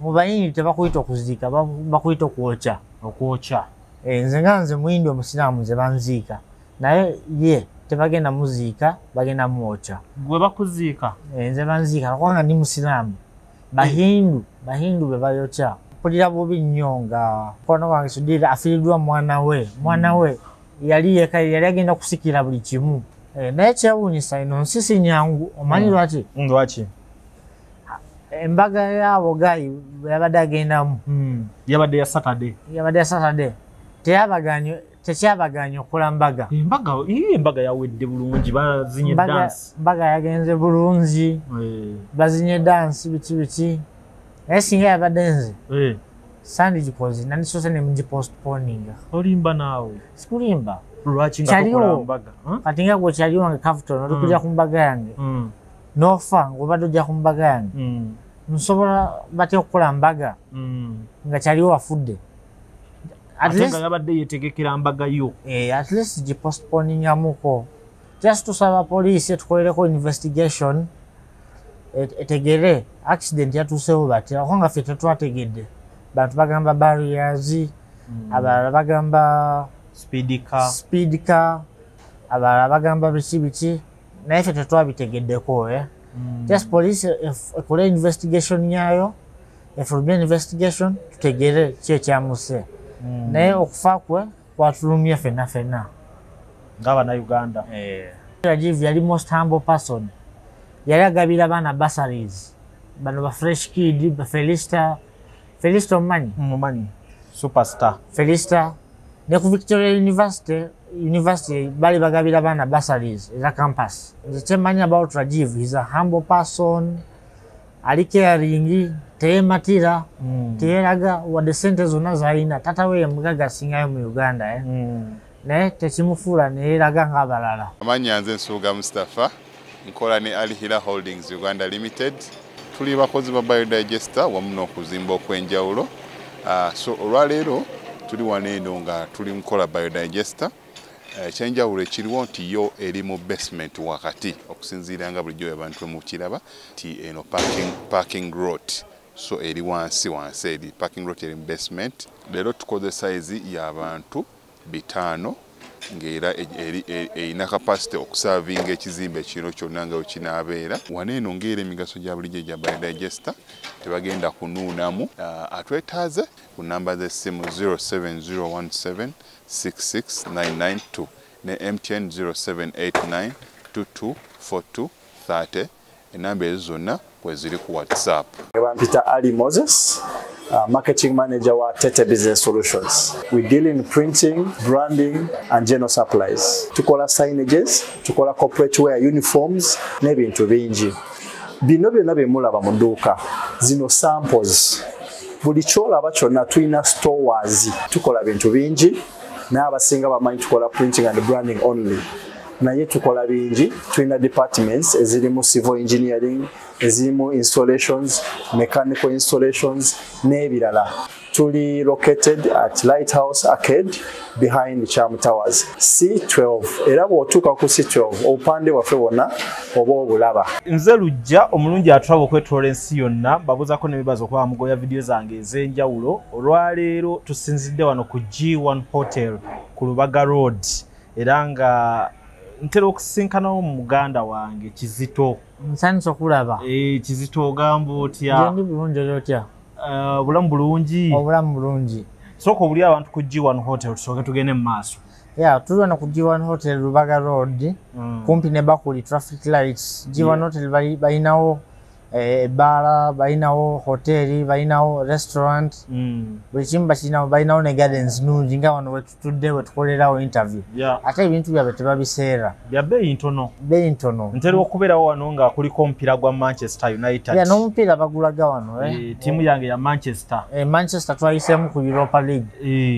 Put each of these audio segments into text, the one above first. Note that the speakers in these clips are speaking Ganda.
Mu Bayindi tebakuyita okuziika, bakuyita okwokya. Okwokya. Nze nga nze Muyindi Omusiraamu, nze banziika, naye ye tebagenda muziika, bagenda mwokya. Gwe bakuziika? Nze banziika kubanga ndi Musiraamu. Bahindu be bayokya. Mpulira bubi nnyo nga mukwano gwange Sudhir afiiriddwa mwana we. Mwana we yali yeka, yali agenda kusikira buli kimu. Naye kyewuunyisa, eno nsi si nyangu. Omanyi lwaki? Lwaki? Embaga yaabo guy yabadde agendamu. Yabadde ya Saturday. Yabadde ya Saturday, tekyabaganye okukola mbaga. Embaga, ii, embaga yawedde bulungi, bazinye dance. Mbaga yagenze bulungi, bazinye dance, biki biki, naye singa yabadde nze, sandigikoze, nandisoose ne mugipostponinga. Olimba naawe. Sikulimba. Lwaki nga Kyaliwo. tokola mbaga? Huh? Kati nga gwe kyali wange Capital, oli kujja ku mbaga yange, n'ofa ng'obadde ojja ku mbaga yange, nsobola batya okukola mbaga nga kyaliwo wafudde? At Ate least, nga yabadde yetegekera mbaga yo. At least gipostponingamuko. Just tusaba poliisi etukolereko investigation, etegere accident yatuusewo batya, kubanga ffe tetwategedde. Bantu bagamba barriers, abalala bagamba Speed car. Speed car, abalala bagamba biki biki, naye ffe tetwabitegeddeko, eh? Just police ekole investigation yayo, efulumye investigation, tutegere ki ekyamuse. Naye okufa kwe kwatulumye fenna fenna ng'Abannayuganda. Rajiv yali most humble person. Yali agabira abaana bursaries, bano ba Fresh Kid, ba Felista. Felista omumanyi? Mumanyi, superstar. Felista ne ku Victoria University bali bagabira abaana bursaries eza campus. Nze kyemmanyi about Rajiv, he's a humble person, ali caring, teyematira, teyeraga wadde sente zonna zalina. Tata we ye mugagga asingayo mu Uganda, eh? Naye tekimufuula neyeraga ng'abalala. Amannya nze Nsubuga Mustapha, nkola ne Al Hila Holdings Uganda Limited. Tuli bakozi ba biodigester wamu n'okuzimba okw'enjawulo. So olwaleero tuli wano eno nga tuli mukola biodigester. Ekyenjawulo ekiriwo nti yo eri mu basement wakati, okusinziira nga bulijjo abantu mukiraba nti eno parking lot, so eri wansi wansi, eri parking lot, eri mu basement. Leero tukoze size y'abantu 500, ng'era erina capacity okuservinga ekizimbe kino kyonna nga wekinaabeera. Wano eno ng'era emigaso gya bulijjo egya biodigester, tebagenda kunuunamu. Atwetaaze ku namba z'essimu 07017 66992 ne MTN 0789 2242 30. Enamba ezo zonna kweziri ku WhatsApp. Bampita Ali Moses, marketing manager wa Tete Business Solutions. We deal in printing, branding and general supplies. Tukola signages, tukola corporate wear, uniforms n'ebintu bingi. Bino byonna bye mulaba mu dduuka, zino samples. Buli kyolaba kyonna tulina stores. Tukola bintu bingi, naye abasinga bamanyi tukola printing and branding only. Naye tukola bingi, tulina departments ezirimu civil engineering, ezirimu installations, mechanical installations n'ebirala. Tuli located at Lighthouse Arcade behind Cham Towers C12. Era bw'otuuka ku C12, obupande bwaffe bwonna oba obulaba. Nze Lujja omulungi atulaba okwetoola ensi yonna, mbabuuzaako n'ebibazo okuba mugoya vidiyo zange ez'enjawulo. Olwaleero tusinzidde wano ku G1 Hotel ku Lubaga Road, era nga ntera okusinkanawo muganda wange Kizito. Nsanyusa okulaba. Kizito, ogamba otya? Ndi bulungi, oli otya? Obulamu bulungi? Obulamu bulungi. Sooka obuli abantu ku G1 Hotel, tusooke tugende mu maaso. Ya, tuli wano ku G1 Hotel, Lubaga Road, kumpi ne Bakuli traffic lights. G1 Hotel balinawo ebbaala, balinawo hoteri, balinawo restaurant, buli kimu bakirinawo. Balinawo ne gardens nungi nga wano wetutudde wetukolerawo interview. Ate ebintu byabwe tebabiseera. Bya bbeeyi ntono. Bbeeyi ntono. Ntera okubeerawo wano nga kuliko omupiira gwa Manchester United. Ya, n'omupiira bagulaga wano, eh? Ttiimu yange ya Manchester. Manchester twayiseemu ku Europa League.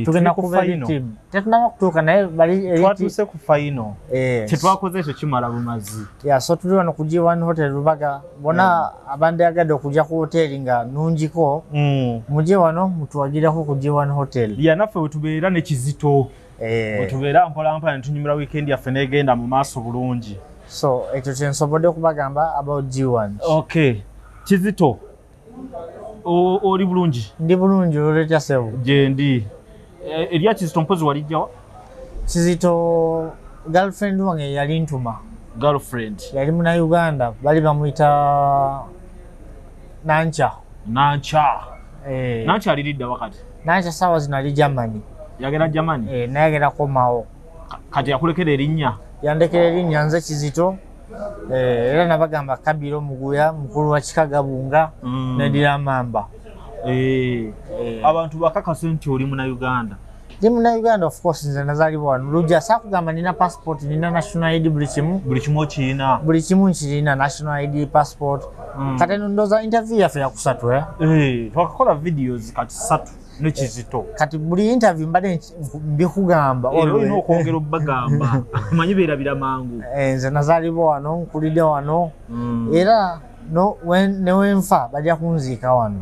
Tugenda Tuli ku kuba eri final. team tetunaba kutuuka, naye bali eri Twatuuse ku final. Kyetwakoze ekyo kimala bumazi. Ya, so tuli wano ku G1 Hotel Lubaga. Bonna abandyagadde okujja ku hoteri nga nungiko, mujje wano mutuwagireko ku G1 Hotel. Ya, naffe wetubeera ne Kizito, wetubeera mpola mpola ne tunyumira weekend yaffe negenda mu maaso bulungi. So ekyo kyensobodde okubagamba about G1. Okay, Kizito, Oli bulungi? Ndi bulungi, olwetya ssebo? Gye ndi. Erya Kizito mpozi walijjawa? Kizito girlfriend wange yali ntuma. Girlfriend yali muna Uganda, bali bamuyita Nancha. Nancha. Nancha aliridda wakati? Nancha sawa zino ali Germany. Yagenda Germany? Naye agenda komawo. Kati yakulekera erinnya? Yandekera erinnya nze Kizito. Era nabagamba Kabiro Muguya, mukulu wa kika Gabunga, nedira Mamba. Abantu bakakase nti oli muna Uganda? Ndi muna Uganda, of course, nze nazaalibwa wano. Lujja saakugamba nina passport, nina national ID, buli kimu. Buli kimu okirina? Buli kimu nkirina, national ID, passport. Kati eno ndowooza interview yaffe yakusatu, eh? Twakakola videos kati 3 ne Kizito. Kati buli interview mbadde mbikugamba. Era olina okwongera obbagamba. Omanyi beerabira mangu. Nze nazaalibwa wano, nkulidde wano. Era ne wenfa bajja kunziika wano.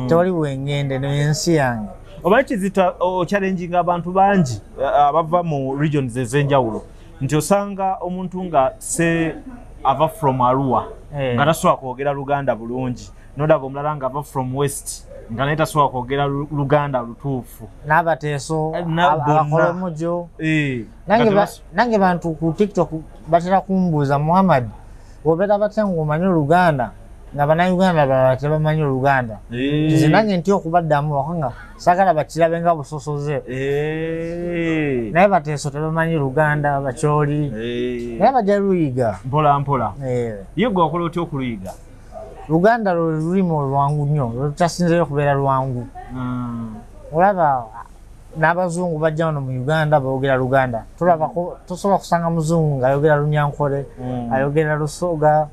Tewali wengende n'ensi yange. Omanyi Kizito ochallenginga abantu bangi abava mu regions ez'enjawulo nti osanga omuntu nga se ava from Arua nga tasobola kwogera Luganda bulungi, nodaba omulala nga ava from West nga naye tasobola kwogera Luganda lutuufu, n'abateeso abakolomojo. Nange bantu ku TikTok batera kumbuuza, Muhammad, obeera batya ng'omanyi Oluganda nga bannayuganda balala tebamanyi Oluganda? Nze nange ntya okubaddamu kubanga saagala bakirabe nga busosoze. Naye bateeso tebamanyi Luganda, Bacholi, naye bajja luyiga mpola mpola. Ye gwe wakola otya okuluyiga? Luganda lwe lulimi olwangu nnyo, lutasinzeeyo okubeera lwangu. Olaba n'abazungu bajja wano mu Uganda boogera Luganda. Tulabako tosobola kusanga muzungu ng'ayogera Lunyankole, ayogera Lusoga.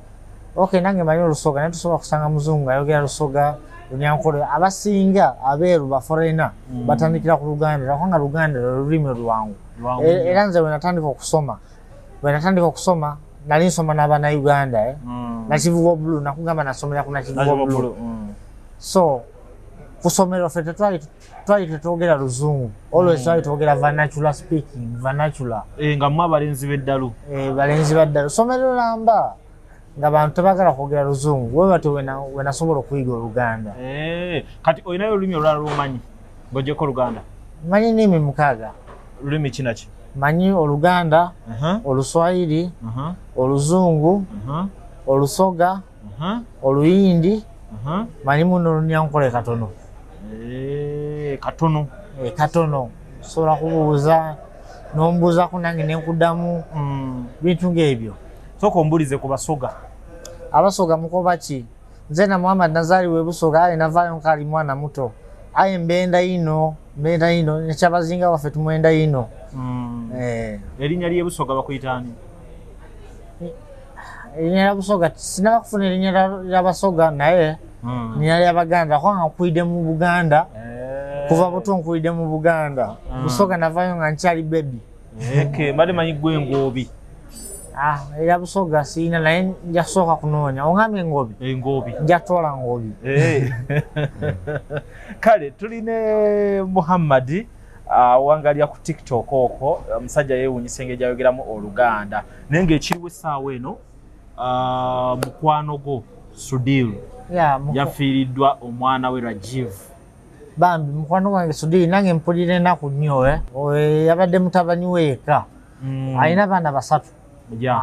Okay, nange manyi Olusoga, naye tosobola kusanga muzungu ng'ayogera Lusoga, Lunyankole. Abasinga abeeru ba foreigner batandikira ku Luganda, lwakubanga Luganda lwe lulimi lwangu. Era nze bwe natandika okusoma nali nsoma n'abannayuganda, Nakivubo Blue, nakugamba nasomera ku Nakivubo Blue. So ku ssomero ffe twali tetwogera Luzungu, always twali twogera vernacular speaking, vernacular. Nga mmwe abalenzi b'eddalu? Balenzi b'eddalu. Ssomero lamba nga bantu tebagala kwogera Luzungu, we batyo we nasobola okuyiga Oluganda. Kati olinayo olulimi olulala lw'omanyi ng'oggyeko Oluganda? Mmanyi nnimi 6. Lulimi ki naki? Manyi Oluganda, Oluswahili, Oluzungu, Olusoga, Oluyindi, manyimu n'Olunyankole katono. Katono? Katono. Osobola kubuuza, n'ombuuzaako nange ne nkuddamu, bintu ng'ebyo. Sooka ombuulize ku Basoga. Abasoga mukoba ki? Nze na Muhammad nazaalibwa e Busoga, aye navaayo nkaali mwana muto. Aye mbenda ino, nekyabazinga waffe tumwenda ino. Erinnya ly'e Busoga bakuyita ani? Erinnya lya Busoga, sinaba kufuna erinnya lya Basoga, naye erinnya lya Baganda, kubanga nkulidde mu Buganda. Kuva buto nkulidde mu Buganda. Busoga navaayo nga nkyali baby. Mbadde manyi ggwe Ngoobi. Erya Busoga sirina, naye nja kusooka kunoonya. Ongambye Ngoobi? Ngoobi. Nja kutwala Ngoobi. Kale tuline Muhammad awangalya ku TikTok okwo, omusajja yeewuunyisa engeri gy'ayogeramu Oluganda. Naye ng'ekiriwo essaawa eno, mukwano gwo Sudhir yafiiriddwa omwana we Rajiv. Bambi mukwano gwange Sudhir nange mpulira ennaku nnyo. Yabadde mutabani we yekka. Alina abaana 3.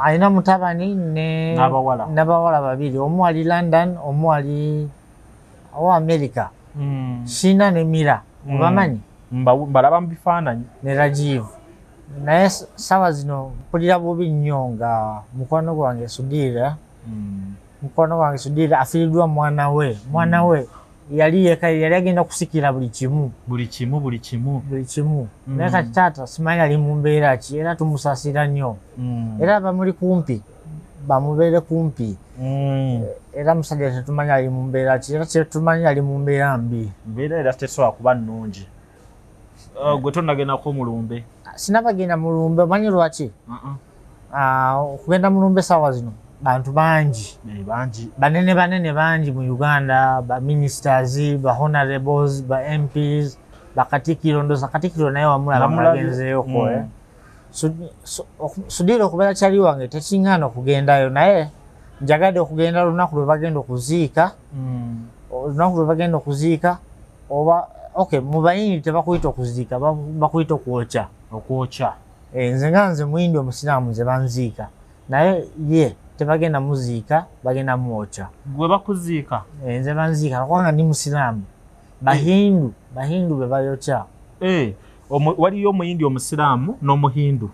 Alina mutabani n'abawala 2. Omu ali London, omu ali America. Shina ne Mira, obamanyi? Mbalaba mu bifaananyi. Ne Rajiv. Naye ssaawa zino mpulira bubi nnyo nga mukwano gwange Sudhir. Mukwano wange Sudhir afiiriddwa mwana we. Mwana we yali yekka, yali agenda kusikira buli kimu. Buli kimu, buli kimu. Buli kimu. Naye kati taata simanyi ali mu mbeera ki, era tumusaasira nnyo. Era bamuli kumpi, bamubeere kumpi. Era musajja tetumanyi ali mu mbeera ki, era tetumanyi ali mu mbeera mbi. Mbeera era tesobola kuba nnungi. Gwe tonnagendako mu lumbe? Sinnabagenda mu lumbe, omanyi lwaki? Okugenda mu lumbe essaawa zino bantu bangi. Bangi. Banene banene bangi mu Uganda, ba ministers, ba honorables, ba MPs, bakatikiro, ndoza katikiro naye wamulaba mwagenzeeyoko. Sudhir okubeera kyali wange tekiŋŋaana okugendayo, naye njagadde okugenda lunaku lwe bagenda okuziika. Olunaku lwe bagenda okuziika oba okay, mu Bayindi tebakuyita okuziika, bakuyita okwokya. Okwokya. Nze nga nze Muyindi omusiraamu nze banziika, naye ye tebagenda muziika, bagenda mwokya. Gwe bakuziika? Nze banziika kubanga ndi musiraamu. Bahindu be bayokya. Waliyo Omuyindi omusiraamu n'Omuhindu.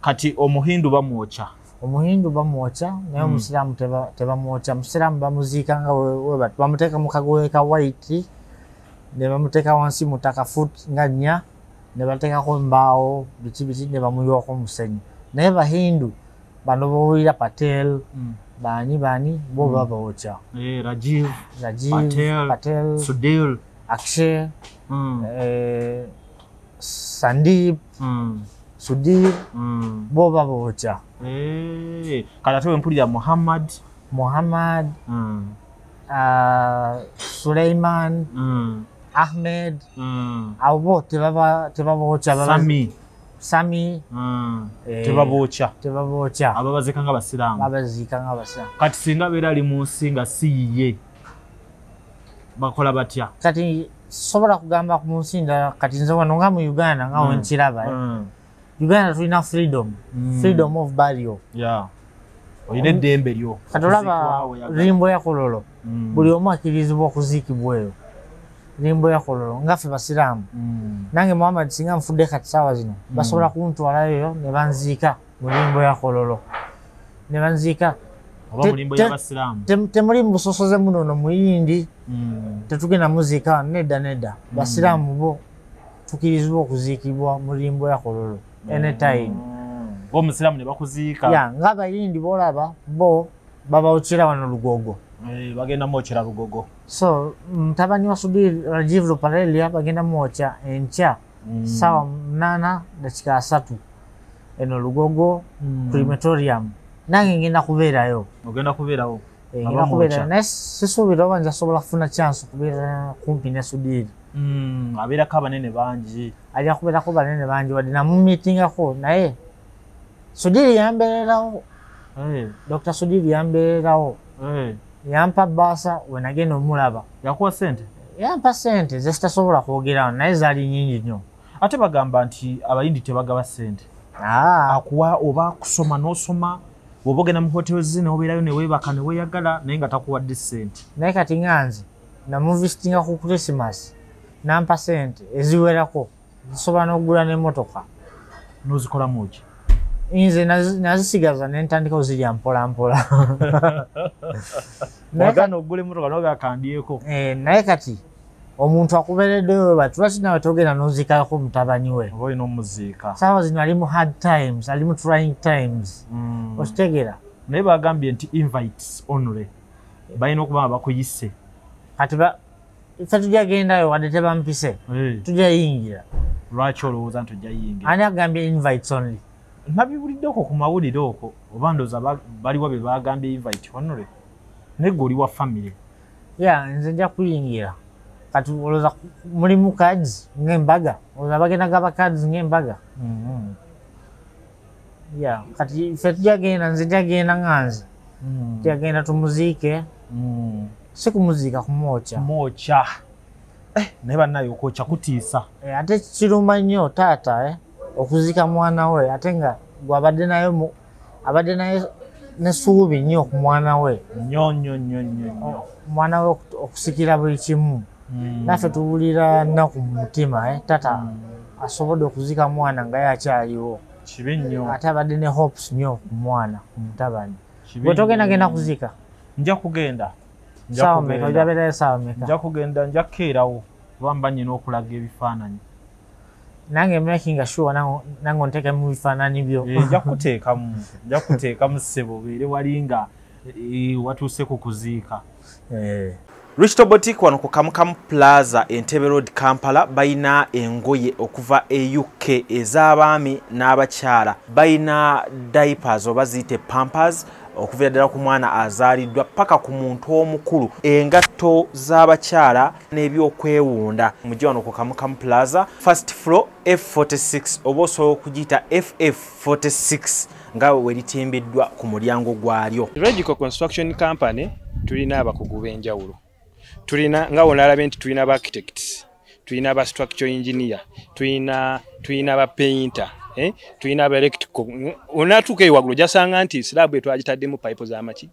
Kati Omuhindu bamwokya. Omuhindu bamwokya, naye omusiraamu tebamwokya. Omusiraamu bamuziika nga bamuteeka mu kagoye ka white, ne bamuteeka wansi mu ttaka foot nga 4, ne bateekako embaawo biki biki ne bamuyiwako omusenyu. Naye Bahindu bano bowulira Patel, bani bani bo babookya. Rajiv, Patel, Sudhir, Akshay, Sandeep, Sudhir, bo babookya. Kati ate wempulira Muhammad, Suleiman, Ahmed, abo bo tebabookya. Sami tebabookya. Tebabookya. Ababaziika nga basiraamu. Babaziika nga basiraamu. Kati singa abeera ali mu nsi nga si yiye, bakola batya? Kati sobola kugamba mu nsi ndala, kati nze wano nga mu Uganda nga wenkiraba. Uganda tulina freedom, freedom of burial. Olina eddembe lyo. Kati olaba Limbo ya Kololo, buli omu akkirizibwa okuziikibwa eyo. Limbo ya Kololo nga ffe basiraamu. Nange Muhammad singa nfudde kati saawa zino, basobola kuntwalayo ne banziika mu Limbo ya Kololo. Ne banziika. Oba mu Limbo y'abasiraamu. Temuli mu busosoze muno no Muyindi. Tetugenda muziika nedda nedda. Basiraamu bo tukirizibwa okuziikibwa mu Limbo ya Kololo anytime. Bo omusiraamu ne bakuziika. Ya, nga Abayindi b'olaba bo babawokera wano Lugogo. Bagenda mwokera Lugogo. So mutabani wa Sudhir Rajiv Ruparelia bagenda mwokya enkya ssaawa 8:30 eno Lugogo crematorium. Nange ngenda kubeerayo. Ogenda kubeerawo? Ngenda kubeerayo, naye sisuubira oba nja sobola kufuna chance okubeera kumpi ne Sudhir. Abeerako abanene bangi. Ajja kubeerako banene bangi, wadde namumiitingako, naye Sudhir yambeererawo. Dr. Sudhir yambeererawo. Yampa bbaasa we nagenda omulaba. Yakuwa ssente? Yampa ssente ze sitasobola kwogerawo, naye zaali nnyingi nnyo. Ate bagamba nti Abayindi tebagaba ssente. Akuwa oba kusoma n'osoma, bw'oba ogenda mu hotels n'obeerayo ne weebaka ne weeyagala, naye nga takuwadde ssente. Naye kati nga nze namuvisitinga ku Christmas, nampa ssente eziwerako, zisobola n'okugula n'emmotoka. N'ozikolamu ki? Nze nazisigaza ne ntandika ozirya mpola mpola. Wagaana okugula emmotoka n'ogakandyeko. Naye kati omuntu akubeereddeyo bati lwaki nawe togenda n'oziikako mutabani we? Oba olina omuziika. Saawa zino ali mu hard times, ali mu trying times. Okitegeera? Naye bagambye nti invites only. Balina okuba nga bakuyise. Kati ffe tujja gendayo wadde tebampise. Tujja yingira. Lwaki olowooza nti ojja yingira? Ani agambye invites only? Nabiwulidde okwo ku mawulire okwo, oba ndowooza baliwa be bagambye invite only. Naye gwe oli wa family. Ya, nze nja kuyingira. Kati olowooza mulimu cards ng'embaga? Olowooza bagenda gaba cards ng'embaga? Ya, kati ffe tujja genda, nze nja genda nga nze. Tujja genda tumuziike. Si kumuziika, kumwokya. Kumwokya. Naye bannaye okwokya kutiisa. Ate kiruma nnyo taata okuziika mwana we, ate nga gw'abadde naye abadde naye n'essuubi nnyo ku mwana we. Nnyo nnyo nnyo nnyo. Omwana we okusikira buli kimu. Naffe tuwulira nnaku mu mutima, tata asobodde okuziika mwana nga ye akyaliwo. Kibi nnyo. Ate abadde ne hopes nnyo ku mwana, ku mutabani. Bwe togenda genda kuziika? Nja kugenda. Ssaawa mmeka? Ojja beerayo ssaawa mmeka? Nja kugenda, nja kukeerawo kuba mba nnina okulaga ebifaananyi. Nange making sure nange onteekemu mu bifaananyi byo. Nja kuteekamu, nja kuteekamu ssebo obeere wali nga watuuse ku kuziika. Risto Boutique wano ku Kamukamu Plaza Entebbe Road Kampala balina engoye okuva e UK ez'abaami n'abakyala. Balina diapers oba ziyite pampers okuviira ddala ku mwana azaaliddwa paka ku muntu omukulu, engatto z'abakyala n'ebyokwewunda. Mujje wano ku Kamukamu Plaza first floor F46 oba osobola okugiyita FF46 nga we litimbiddwa ku mulyango gwalyo. Regico Construction Company tulina abakugu b'enjawulo. Tulina nga wonalabye nti tulina ba architects, tulina ba structural engineer, tulina ba painter, tulina aba electrical. Onatuuka eyo waggulu ojasanga nti slab etwagitaddemu pipe z'amaki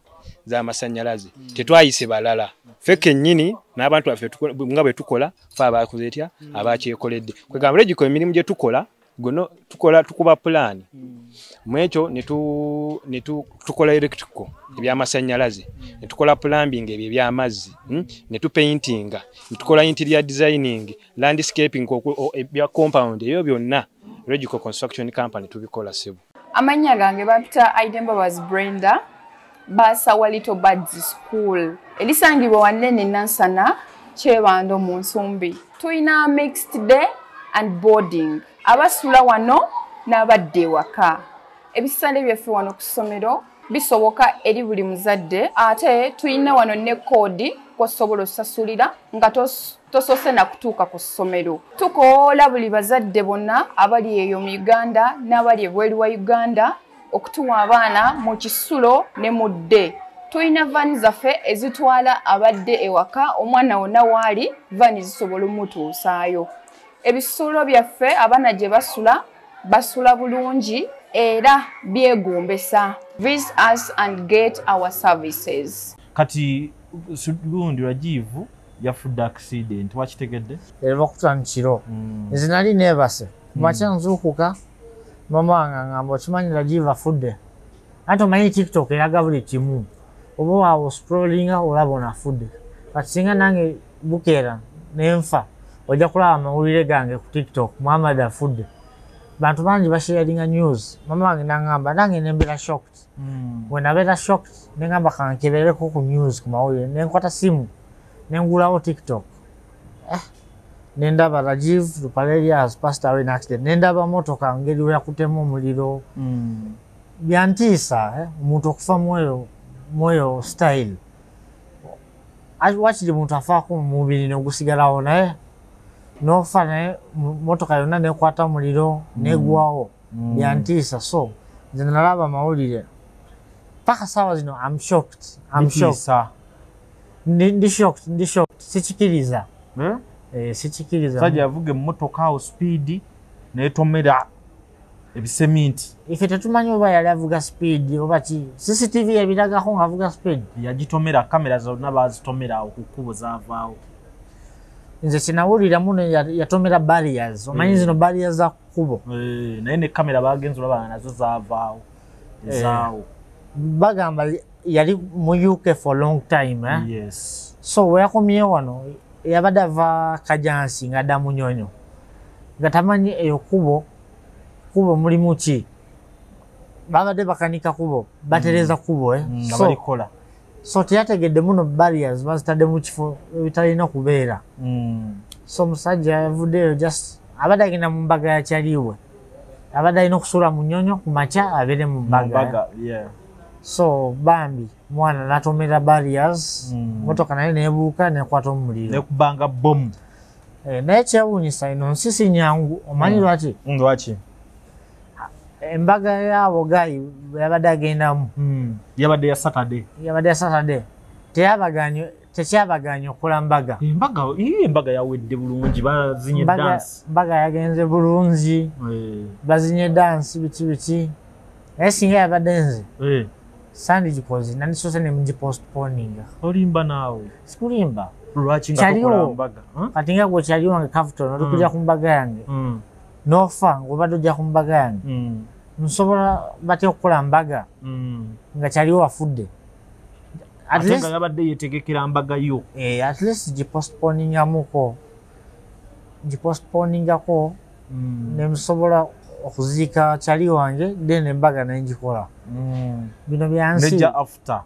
z'amasannyalaze. Tetwayise balala, ffe kennyini n'abantu baffe nga bwe tukola fe abakoze etya abakyekoledde. Kwegamba Regico emirimu gye tukola gono tukola tukuba pulaani mu ekyo ne tukola electrical ebyamasannyalaze, ne tukola plumbing ebyo ebyamazzi, ne tupaintinga, ne tukola interior designing, landscaping, ebya compound, ebyo byonna Regico Construction Company tubikola ssebo. Amannya gange bampita Aiden Mbabazi Brenda, basa wa Little Birds School erisangibwa wannene Nansana Kyebando mu Nsumbi. Tulina mixed day and boarding, abasula wano n'abadde ewaka. Ebisale byaffe wano ku ssomero bisoboka eri buli muzadde, ate tulina wano ne koodi kw'osobola osasulira nga tosoose na kutuuka ku ssomero. Tukoola buli bazadde bonna abali eyo mu Uganda n'abali ebweru wa Uganda okutuwa abaana mu kisulo ne mu dde. Tulina vani zaffe ezitwala abadde ewaka, omwana wonna waali vani zisobola omutuusaayo. Ebisulo byaffe abaana gye basula basula bulungi era byegombesa. Visit us and get our services. Kati gundi Rajiv yafudde accident, wakitegedde? Eva kiro nze nali neebase kumakya nzuukuka, mama wange angamba okimanyi Rajiv afudde. Anti omanyi TikTok eraga buli kimu, oba waawo scrollinga olaba ono afudde. Kati singa nange bukeera nenfa ojja kulaba amawulire gange ku TikTok, Muhammad afudde. Bantu bangi basharinga news. Mama wange nangamba nange nembeera shocked. Bwe nabeera shocked nengamba kankebereko ku news ku mawulire, nenkwata simu nengulawo TikTok, nendaba Rajiv Ruparelia has passed away in accident, nendaba motoka ngeri we yakutemu omuliro. Byantiisa omuntu okufa mweyo style. Wakiri muntu afaako mu mubiri negusigalawo, naye nofa naye motoka yonna nekwata omuliro negwawo. Byantiisa. So nze nalaba amawulire paka saawa zino I'm shocked. I'm shocked. Ndi shocked, ndi shocked. Sikikiriza. Sikikiriza. Sajja yavuga emmotoka awo speed netomera ebiseminti. Ife tetumanyi oba yali avuga speed oba ki. CCTV yabiragako ng'avuga speed. Yagitomera, kamera zonna baazitomera awo ku kkubo zaavaawo. Nze kinawulira muno yatomera barriers. Omanyi zino barriers za kkubo. Naye ne kamera baagenze olaba nazo zaavaawo. Ezaawo. Bagamba yali mu UK for long time. Yes. So we yakomyewo wano yabadde ava Kajansi ng'adda Munyonyo, nga tamanyi eyo kkubo mulimu ki. Babadde bakanika kkubo, batereza kkubo. Nga balikola. So teyategedde muno barriers bazitadde mu kifo ebitalina kubeera. So omusajja yavuddeyo just abadde agenda mu mbaga ya kyaliwe, abadde alina okusula Munyonyo ku makya abeere mu mbaga. So bambi mwana natomera barriers, motoka naye nebuuka nekwata omuliro nekubanga bomu. Naye kyewuunyisa eno nsi si nyangu. Omanyi lwaki? Lwaki? Embaga yaabo gayi yabadde agendamu yabadde ya Saturday. Yabadde ya Saturday. Tekyabaganye okukola mbaga. Embaga yawedde bulungi, bazinye dance. Mbaga yagenze bulungi, bazinye dance biki biki. Naye singa yabadde nze sandigikoze, nandisose ne mugipostponinga. Olimba naawe? Sikulimba. Lwaki nga tokola mbaga? Kati nga gwe kyali wange Kafton, oli kujja ku mbaga yange n'ofa ng'obadde ojja ku mbaga yange, nsobola batya okukola mbaga nga kyaliwo wafudde? Ate nga yabadde yeetegekera mbaga yo. At least gipostponingako ne nsobola okuziika kyali wange, then embaga nengikola. Bino byansi. Nejja after.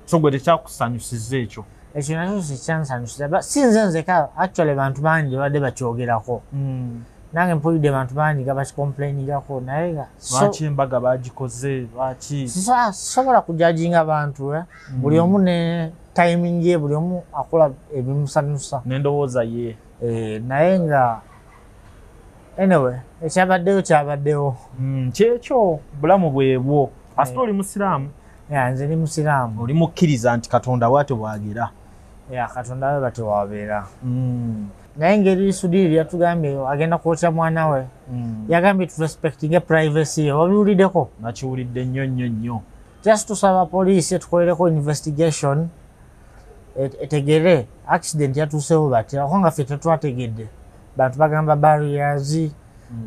So gwe tekyakusanyusiza ekyo? Ekyo nakyo tekyansanyusiza. Si nze nzeka, actually bantu bangi babadde bakyogerako. Nange mpulidde bantu bangi nga bakicomplainingako, naye nga lwaki embaga bagikoze, lwaki? Sisobola kujudginga abantu. Buli omu ne timing ye, buli omu akola ebimusanyusa n'endowooza ye. Naye nga anyway ekyabaddewo kyabaddewo. Kyekyo, bulamu bwebwo. Ate oli musiraamu? Nze ndi musiraamu. Oli mukkiriza nti Katonda bw'atyo bw'agira? Ya Katonda we bati wabeera. Naye engeri Sudhir yatugambye agenda kwokya mwana we, yagambye tu respecting privacy. Wabiwuliddeko? Nakiwulidde nnyo nnyo nnyo. Just tusaba poliisi etukolereko investigation etegere accident yatuusewo batya, kubanga ffe tetwategedde. Bantu bagamba barriers,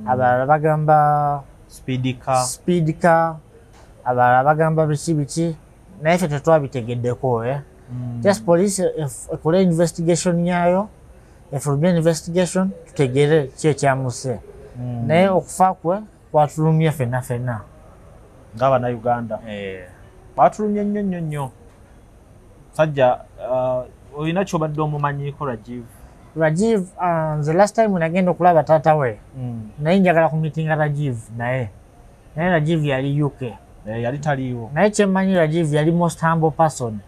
abalala bagamba speed car, abalala bagamba biki biki, naye ffe tetwabitegeddeko. Just police ekole investigation yayo, efulumye investigation tutegere ki ekyamuse. Naye okufa kwe kwatulumye ffenna ffenna ng'Abannayuganda. Batulumye nnyo nnyo nnyo. Sajja, olina ky'obadde omumanyiiko Rajiv? Rajiv, nze last time nagenda okulaba taata we, naye njagala kumitinga Rajiv naye Rajiv yali UK. Yali taliiwo. Naye kyemmanyi Rajiv yali most humble person.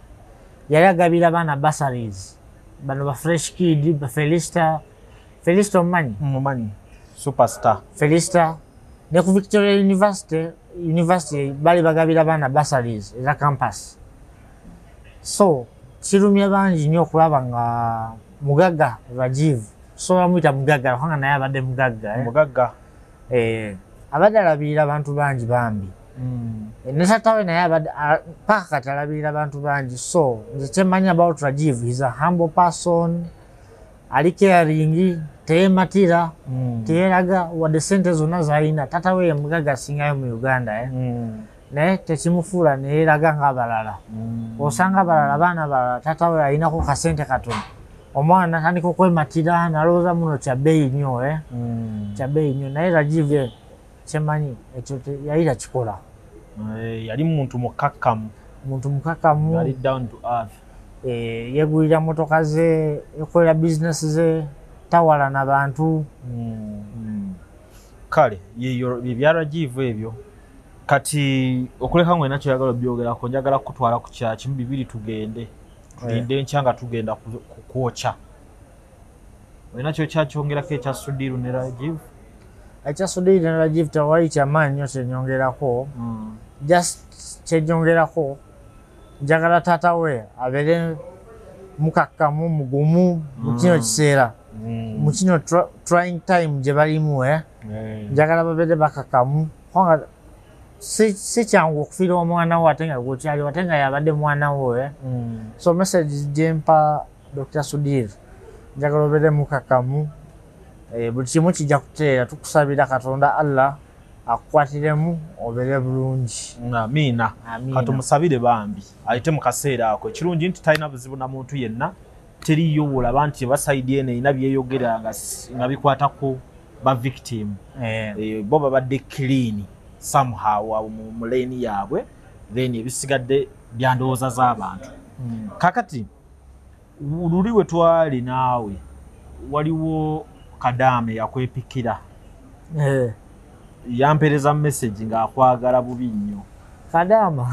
Yali agabira abaana bursaries. Bano ba Fresh Kid, ba Felista. Felista omumanyi? Mumanyi. Superstar. Felista. Ne ku Victoria University bali bagabira abaana bursaries eza campus. So, kirumya bangi nnyo okulaba nga mugagga Rajiv. So bamuyita mugagga kubanga naye abadde mugagga. Mugagga. Abadde alabirira abantu bangi bambi. Ne taata we naye abadde paka kati alabirira abantu bangi. So nze kyemmanyi about Rajiv, he's a humble person, ali caring, teyematira, teyeraga wadde ssente zonna z'alina. Taata we ye mugagga asingayo mu Uganda. Naye tekimufuula neyeraga ng'abalala. Osanga abalala abaana abalala taata we alinako kasente katono, omwana atandika okwematira nalowooza muno kya bbeeyi nnyo, kya bbeeyi nnyo. Naye Rajiv kyemmanyi ekyo yali takikola. Yali muntu mukakkamu. Muntu mukakkamu. Yali down to earth. Yegulira motoka ze, yekolera bizinesi ze, tawala na bantu. Kale bye Rajiv ebyo. Kati okuleka ngwe nakyo yagala byogerako, njagala kutwala ku kya kimu bibiri tugende. Tulinde enkya nga tugenda kwokya. Olina kyo kyakyongerako ekya Sudhir ne Rajiv? Ekya Sudhir ne Rajiv tewali kyamaanyi nnyo kyenyongerako. Just kyenyongerako, njagala taata we abeere mukakkamu, mugumu mu kino kiseera, mu kino trying time gye balimu. Njagala babeere bakakkamu kubanga si kyangu okufiirwa omwana wo ate nga gwokyaliwo, ate nga yabadde mwana wo. So message gyempa Dr. Sudhir, njagala obeere mukakkamu, buli kimu kijja kuteera. Tukusabira Katonda Allah akukwatiremu obeere bulungi. Amiina. Katumusabire bambi ayite mu kaseera ako. Ekirungi nti talina buzibu na muntu yenna, teriyo wolaba nti basaidi eno erina byeyogera nga bikwata ku ba victim. Bo babadde clean somehow abo mu lane yaabwe, then ebisigadde byandowooza z'abantu. Kakati luli we twali naawe waliwo Kadaame yakwepikira. Yampereza message ng'akwagala bubi nnyo. Kadaama?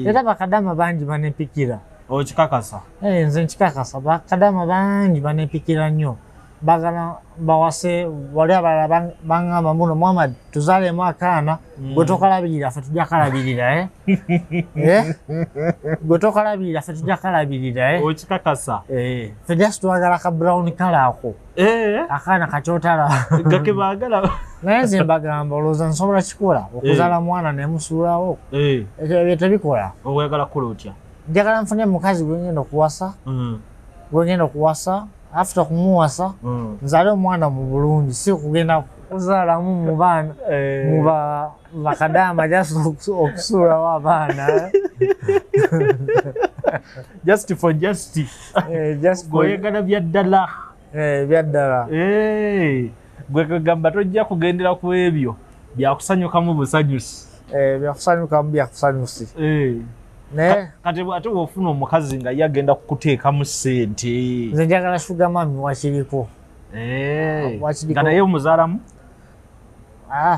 Era bakadaama bangi banepikira. Okikakasa? Nze nkikakasa, bakadaama bangi banepikira nnyo. Bagala bawase, wali abalala baŋŋamba muno, Muhammad tuzaalemu akaana, gwe tokalabirira ffe tujja kalabirira. Gwe tokalabirira ffe tujja kalabirira. Okikakasa? Ffe just twagala ka brown colour ako. Akaana kakyotala. Gake baagala. Naye nze mbagamba olowooza nsobola kikola okuzaala mwana ne musuulawo. Ebyo tebikola. Oyagala kukola otya? Njagala nfune mukazi gwe ngenda okuwasa. Gwe ngenda okuwasa. After kumuwasa, nzaale omwana mu bulungi, si kugenda kuzaalamu mu baana, mu bakadaama just okusuulawo abaana. Just for just. Goyagala bya ddala. Bya ddala. Gwe kagamba tojja kugendera ku ebyo byakusanyukamu busanyusi. Byakusanyukamu byakusanyusi. Kati ate bw'ofuna omukazi nga ye agenda kukuteekamu ssente. Nze njagala sugar mummy wakiriko. Nga naye omuzaalamu?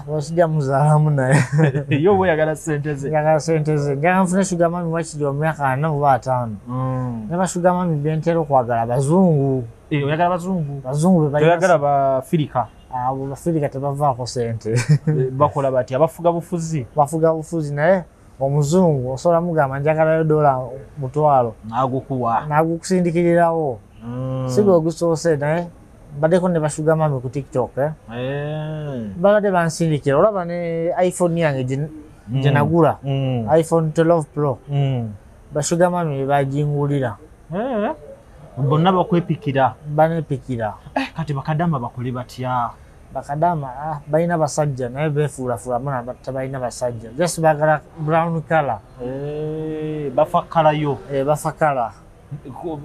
Wasijja muzaalamu naye. Ye oba oyagala ssente ze? Njagala ssente ze. Njagala nfune sugar mummy wakiri wa myaka 4 oba 5. Ne ba sugar mummy be ntera okwagala bazungu. Oyagala bazungu? Bazungu be balina. Toyagala Bafirika? Abo Bafirika tebavaako ssente. Bakola batya? Bafuga bufuzi? Bafuga bufuzi naye Omuzungu osobola mugamba njagalayo $1,000 nagukuwa nagukusindikirirawo. Si gwe ogusoose, naye mbaddeko ne ba sugar mummy ku TikTok, eh? Babadde bansindikira. Olaba ne iPhone yange gye nagula, iPhone 12 Pro, ba sugar mummy bagingulira. Bonna bakwepikira. Banepikira. Kati bakadama bakole batya? Bakadama balina basajja naye befuulafula muna tebalina basajja, just bagala brown color. Bafa color yo. Bafa color.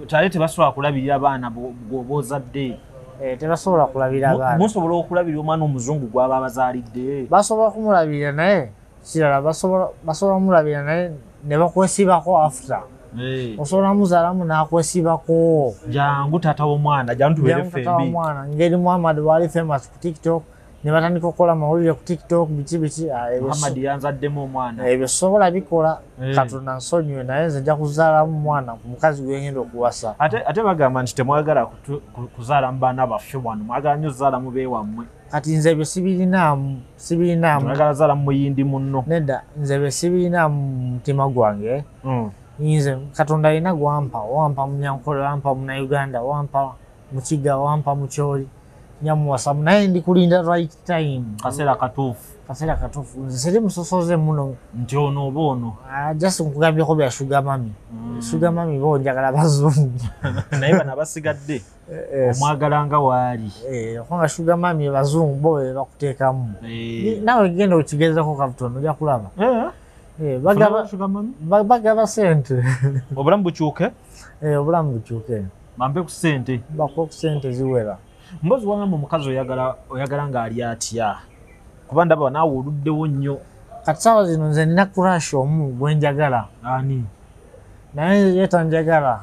Tale tebasobola kulabirira abaana bw'ozadde. Tebasobola kulabirira abaana. Musobola okulabirira omwana omuzungu gw'aba abazaalidde? Basobola kumulabirira, naye kirala basobola kumulabirira naye ne bakwesibako after. Osobola muzaalamu n'akwesibako. Jangu taata w'omwana, jangu tubeere ffembi. Ngeri Muhammad wali famous ku TikTok, ne batandika okukola amawulire ku TikTok, biki biki. Muhammad yanzaddemu omwana. Ebyo sobola bikola, Katonda nsonyiwe, naye nze nja kuzaalamu mwana ku mukazi gwe ngenda okuwasa. Ate bagamba nti temwagala kuzaala mu baana baffe wano, mwagala nnyo zaala mu beewammwe. Kati nze ebyo sibirinaamu, sibirinaamu. Mwagala zaala mu muyindi munno. Nedda, nze ebyo sibirinaamu mu mutima gwange. Nze Katonda alina gwampa, wampa Munyankole, wampa Munnayuganda, wampa Mukiga, wampa Mukyoli, nyamuwasamu, naye ndi kulinda right time. Kaseera katuufu. Kaseera katuufu. Nze siri musosoze muno. Nti ono oba ono. Just nkugambyeko bya sugar mummy. Sugar mummy bo njagala bazungu. Naye bano abasigadde omwagala nga waali. Kubanga sugar mummy bazungu bo be bakuteekamu. Naawe genda okigezako kabutono ojja kulaba. Bagaba sente. Obulamu bukyuke? Obulamu bukyuke. Bampe ku sente. Bakuwe ku sente ziwera. Mbozi wangamba omukazi oyagala ng'ali atya? Kuba ndaba naawe oluddewo nnyo. Kati saawa zino nze nina crush omu gwe njagala. Ani? Naye ye tanjagala.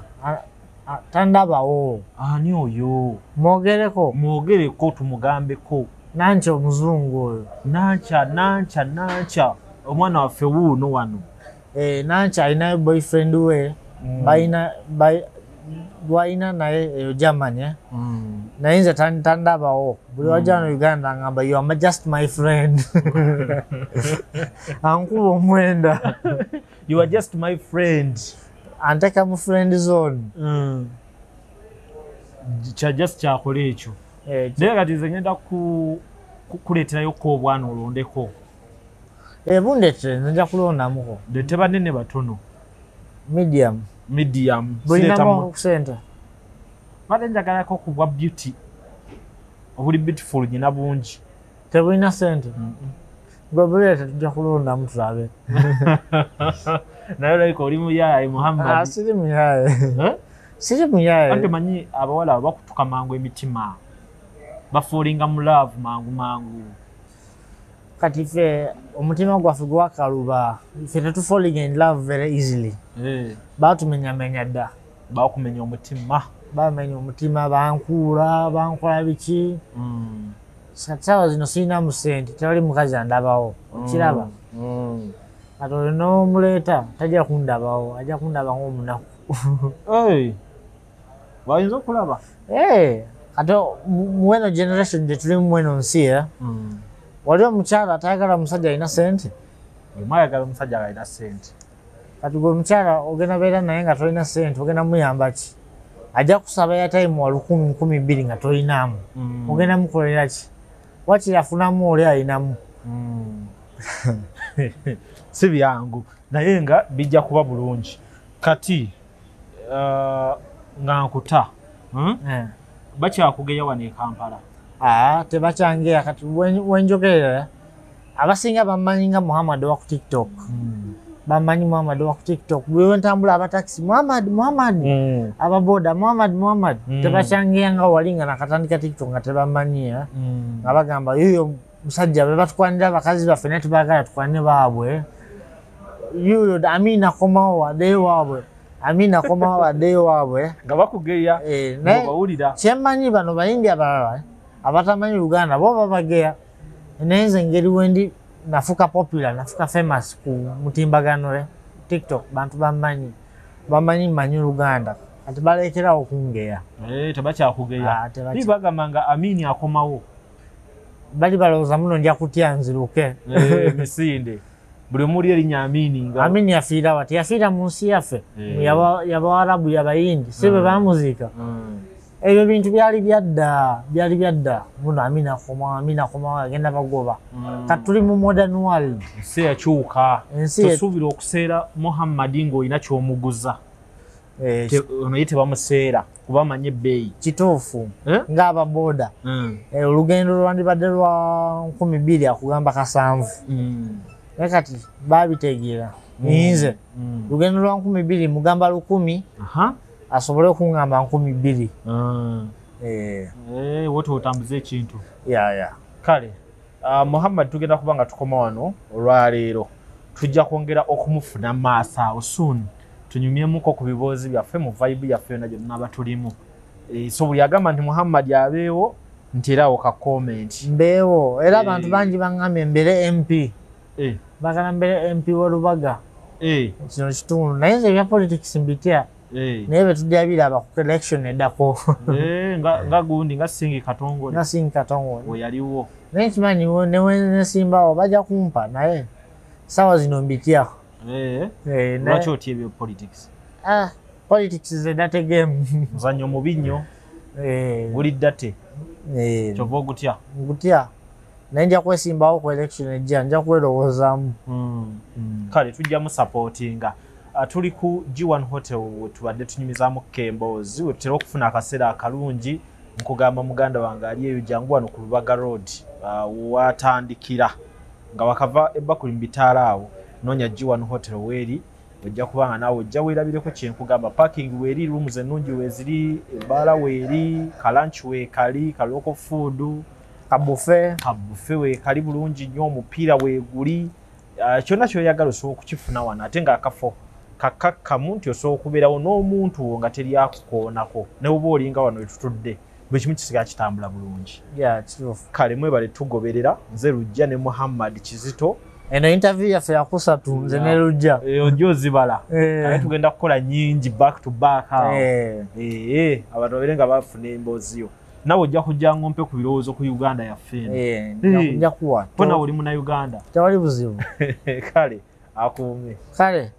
Tandabawo. Ani oyo? Mwogereko. Mwogereko tumugambeko. Nankya omuzungu oyo. Nankya, nankya, nankya. Omwana waffe wuuno wano. Nankya alinayo boyfriend we. Balina naye eyo Germany. Naye nze tandabawo. Buli wajja wano Uganda ngamba you are just my friend. Ankuba omwenda. You are just my friend. Anteeka mu friend zone. Just kyakola ekyo. Naye kati nze ngenda kukuleeterayoko obwana olondeko. Bundeetere nze nja kulondamuko. Ndeete banene batono. Medium. Medium. Bulinamu ku sente. Badde njagalako ku bwa beauty. Obuli beautiful nyina bungi. Tebulina sente. Gwe buleete tujja kulondamu tulabe. Naye olabika oli muyaaye Muhammad. Siri muyaaye. Siri muyaaye. Anti omanyi abawala bakutuka mangu emitima. Bafuulinga mu love mangu mangu. Kati ffe omutima gwaffe gwakaluba, ffe tetu falling in love very easily. Baatumenyamenya dda. Bakumenya omutima. Bamenya omutima, bankuula, bankola biki. Kati saawa zino sirinamu ssente, tewali mukazi andabawo. Okiraba? Kati oyo n'omuleeta tajja kundabawo, ajja kundaba ng'omunaku. Bayinza okulaba? Kati mu eno generation gye tulimu mu eno nsi, wali omukyala atayagala musajja alina ssente? Omu ayagala omusajja alina ssente. Kati gwe omukyala ogenda beera naye nga tolina ssente, ogenda muyamba ki? Ajja kusaba airtime wa 1000 1200 nga tolinaamu. Ogenda mukolera ki? Wakiri afunamu oli alinamu. Si byangu naye nga bijja kuba bulungi. Kati nga nkuta bakyakugeya wano e Kampala? Tebakyangeya. Kati wenjogerera abasinga bamanyi nga Muhammad wa ku TikTok. Bamanyi Muhammad wa ku TikTok. Buli wentambula abatakisi Muhammad, Muhammad. Ababoda Muhammad, Muhammad. Tebakyangeya nga wali nga nakatandika TikTok nga tebamanyi. Nga bagamba yuyo musajja be batukwanira abakazi baffe naye tubaagala tukwanire baabwe. Yuyo Amina komawo addeyo waabwe. Amina komawo addeyo waabwe. Nga bakugeya ng'obawulira. Kyemmanyi bano bayimbi abalala abatamanyi Luganda bo babageya. Naye nze engeri wendi nafuuka popular, nafuuka famous ku mutimbagano TikTok, bantu bamanyi. Bamanyi mmanyi Luganda. Kati balekerawo okungeya. Tebakyakugeya. Bagamba nga Amini akomawo. Bali balowooza muno nja kutya nziruke. Misinde. Buli omuli erinnya Amini nga Amini yafiira wa? Teyafiira mu nsi yaffe? Eh. Yabawarabu, yabayindi, si bwe bamuziika? Mm. Ebyo bintu byali byadda, byali byadda. Muno Amini akomawo, Amini akomawo, agenda bagoba. Kati tuli mu modern world. Ensi yakyuka. Ensi Tosuubira okuseera Muhammadi ng'olina ky'omuguza. Eh, Ono ye tebamuseera kuba amanyi ebbeeyi. Kituufu. Eh? Ng'ababooda. Eh, olugendo lwandibadde lwa 2000, akugamba 700. Naye kati babitegeera. Nze lugendo lwa 2000, mugamba 1000 asobole okuŋŋamba 2000. Eh, Eh, wote otambuze ekintu. Ya. Kale Muhammad, tugenda kuba nga tukoma wano olwaleero. Tujja kwongera okumufuna maaso awo soon, tunyumyemuko ku biboozi byaffe mu vibe yaffe yonna gye tunaaba tulimu. Eh, so buli agamba nti Muhammad abeewo, nti era awo ka comment. Mbeewo era. Eh. Abantu bangi baŋŋambye mbere MP. Eh, Bagala mbere MP wa Lubaga, kino kitundu, naye nze ebya politics mbitya. Naye betujja biraba ku election eddako. Eh, nga gundi nga Singi Katongole. Nga Singi Katongole. We yaliwo. Naye nkimanyi newensimbawo bajja kumpa, naye sawa zino mbitya. Eh, Eh, lwaki otya ebyo politics? Ah, politics is a dirty game. Muzannyo mubi nnyo. Eh, guli dirty. Eh, kyova ogutya. Ngutya, naye nja kwesimbawo ku election ejja, nja kwerowoozaamu. Kale tujja musupportinga. Tuli ku G1 Hotel wetubadde tunyumizaamu kemboozi, wetutera okufuna akaseera akalungi. Nkugamba muganda wange ali eyo, jangu wano ku Lubaga Road, watandikira nga wakava ebbakuli mu bitaala awo, noonya G1 Hotel weeri, ojja kubanga naawe ojja weerabireko. Kyenkugamba, parking weeri, rooms ennungi weeziri, ebbaala weeri, ka lunch weekali, ka local food. Ka buffet. Ka buffet weekali bulungi nnyo, omupiira weeguli. Kyonna kyoyagala osobola okukifuna wano, ate ng'akafo kakakkamu nti osobola okubeerawo n'omuntu wo nga teri akukoonako, ne bwoba olinga wano wetutudde, buli kimu kisigala kitambula bulungi. Ya, kituufu. Kale mwebale tugoberera. Nze Lujja ne Muhammad Kizito. Eno interview yaffe yakusatu, nze ne Lujja. Eh, ojja ozibala. Eh. Ate tugenda kukola nyingi back to back awo. Eh, Eh, abantu babeere nga bafuna emboozi yo, nawe ojja kujja ngompe ku birowoozo ku Uganda yaffe eno. Eh, nja kuwa. Ko nawe oli Munnayuganda. Tewali buzibu. Kale akuume. Kale.